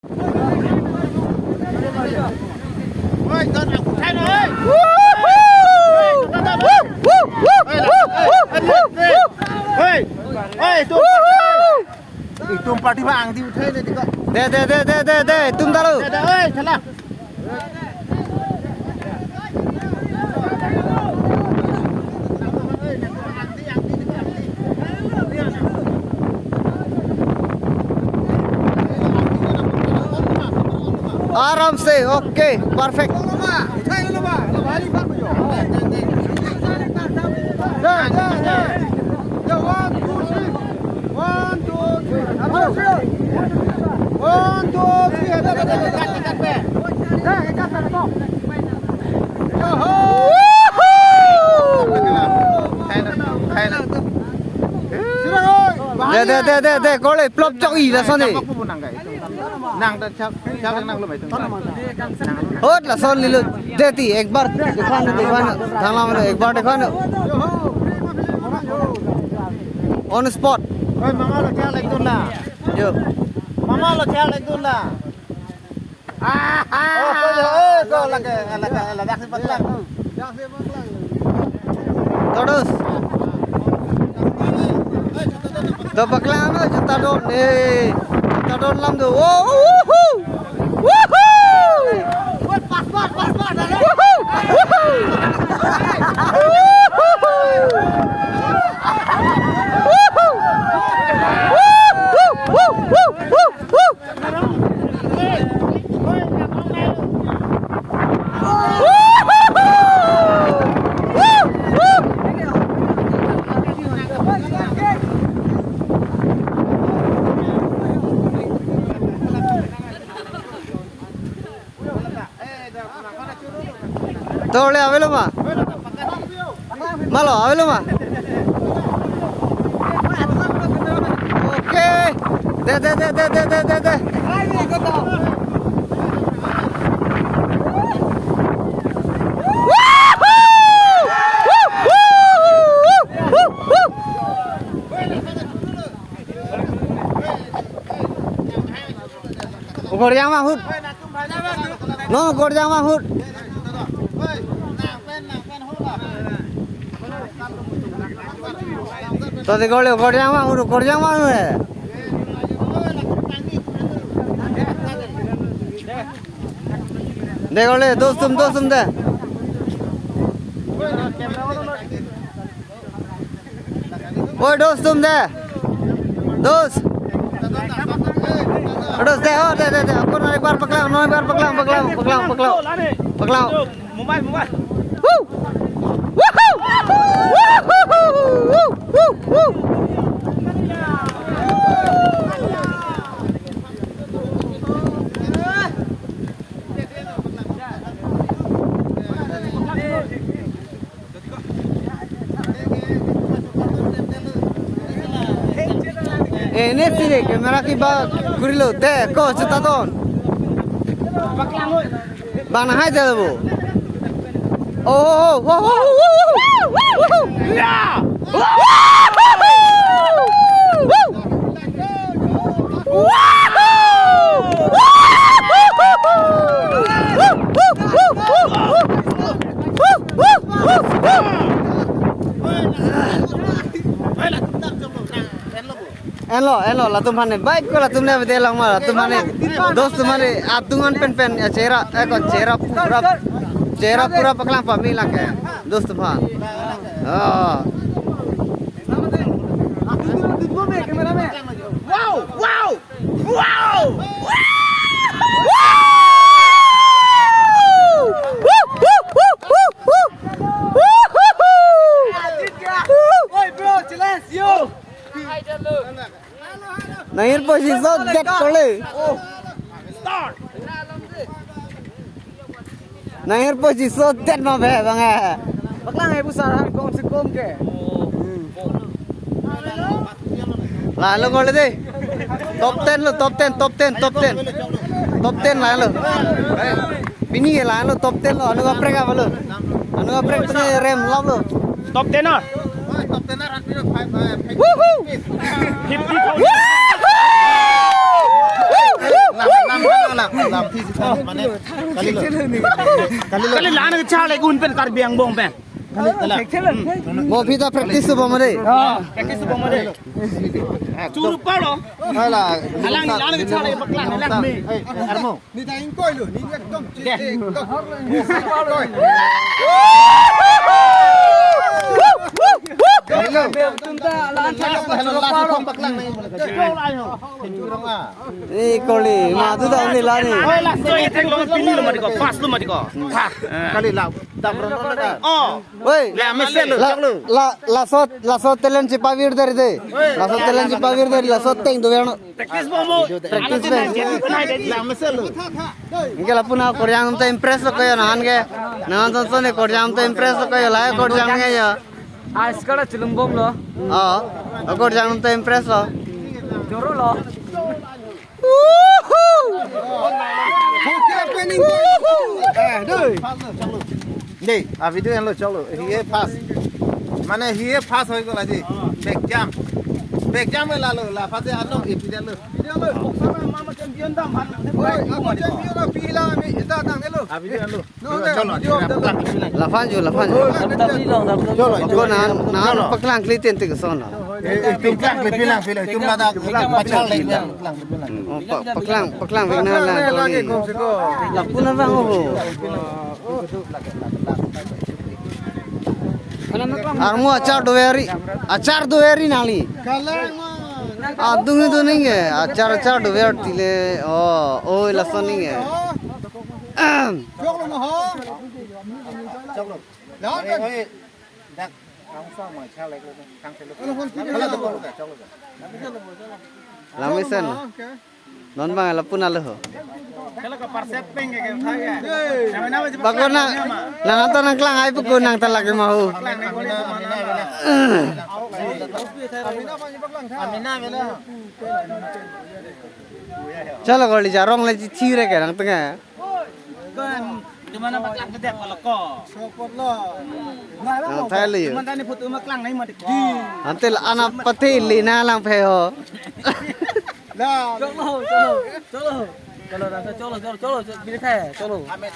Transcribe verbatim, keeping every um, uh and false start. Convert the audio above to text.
Itum party ba angdi uthai ne diko. De, de, de, de, de, de, itum dalo. De, de, oi, thala. Aram se, okay, perfect. One, two, three. One, two, three. One, two, three. Yo ho! De, de, de, de, de, kole, plop chok i, lason e. Nang ta chak, chak nang lo mai tung. Hot lason lilo. De ti, ek bar dekhan, dekhan. Thanglam lo, ek bar dekhan. On spot. Oi, mama lo chak lek tun la. Yo. Mama lo chak lek tun la. Ah, ah. Oh, ko, oh, ko, lake, lake, lake, daksi paklang. Terus. To paklang, no, juta don, eh. Juta don lam do. Oh, woohoo! Woohoo! Woohoo! Woohoo! Tole avelo ma? Malo, avelo ma? Okay. De, de, de. Ukorjang ma ahut. No, ukorjang ma ahut. To de kole ukorjang ma ahut, ukorjang ma ahut. De kole, dostum, dostum de. Oi, dostum de. Dos. Dos de, oh, de, de, de. Ako na ek bar paklang, na ek bar paklang, paklang, paklang, paklang. Paklang. Mobile, mobile. Woo! Woohoo! Woohoo! Eh, ne sire camera ke ba kurilo te ko chuta don. Bang na hai jalo bo. Oh, oh, oh, oh, oh, oh, oh, oh. Yeah. Enlo, enlo, latum aphan ne bike ko latum ne bede lang ma, latum aphan ne dos atum aphan ne atungan pen pen ya chera, eh, ko chera pura, chera pura paklang pame lang ke, dos atum aphan. Oh. Wow, wow, wow. Oi, bro, challenge you. Nangir position det kole. Start. Nangir position det ma be bang eh. Paklang eh, pusar han kong si kom ke. Lalo kole de. Top ten lo, top ten, top ten, top ten. Top ten lalo. Pini ke lalo top ten lo, anu kaprek apa lo? Anu kaprek pini rem lap lo. Top ten ah. Woohoo! Fifty thousand. Lam, lam, lam, lam, lam, thi, thi, thi, mane, kali lo. Kali lo. Kali la nangcharli un pen Karbi Anglong pen. Kali, kali. Mo aphi ta practice bom de. Ah, practice bom de. Churu paro. Hala. Alang ni la nangcharli paklang, alang me. Hey, armo. Ni ta ingkoi lo, ni ekdom, ekdom. Hello. Hello, last song paklang nang. Eh, koli, madu da ni la ni. Oi, last song, ithek lo, pini lo mati ko, fast lo mati ko. Kali la, dam ron ron ka. Oh. Oi. La mesen lo, la, chok lo. La, laso, laso talent si pavir dari de. Laso talent si pavir dari, laso teng do verno. Practice bom mo. Practice bom. Lang mesen lo. Anke lapu-an akorjang atum ta impress lo ko yo, nangke. Nang son son akorjang atum ta impress lo ko yo, la akorjang ke yo. Ah, sekarang celung bom lo. Oh, akorjang atum ta impress lo. Joro lo. Woohoo! Eh, doi. Dei, a video enlo choklo. Hiye first. Mane hiye first hoi gol aji. Back jump. Back jump lalo, la first ano ipi lo. Oi, ako champion lo, pila mi, ita tang lo. A video enlo. No, no, cholo, video enlo. Laphan jo, laphan jo. Cholo, ako cholo. Nan, nan paklang kli ten tik son lo. Eh, eh, paklang kli, paklang kli, paklang kli, paklang kli. Oh, pa-, paklang, paklang vek nang, nang, lagi, lagi. Kom se ko. Lapu-an vang ho. Armo achar do-eri, achar do-eri nangli. Kalang ma. Adung itu ning e, achar, achar do-er tile. Oh, oh, lason ning e. Choklo ma ho. Choklo. Dak, ang sa ma cha lek lo, kang se lo. Hala to ko, chok lo. Lam mesen. Non bang lapu-an lo ho. Kalau ke parsep peng ke, ke uthai ke. Yang mana wajib Bako na, nang anta nangklang ai pu ko nang talak ke ma ho. Klang ni ko ni mana. Amina, amina. Chalo koli jarong le chithire ke nang tengah. Kan, di mana paklang kedek kalau ko. Sopot lo. Nang thai li. Cuman tadi foto ma klang nai ma dek. Ante la anak pati li na lang phe ho. Lah. Choklo, choklo, choklo. Choklo, choklo, choklo, choklo, choklo.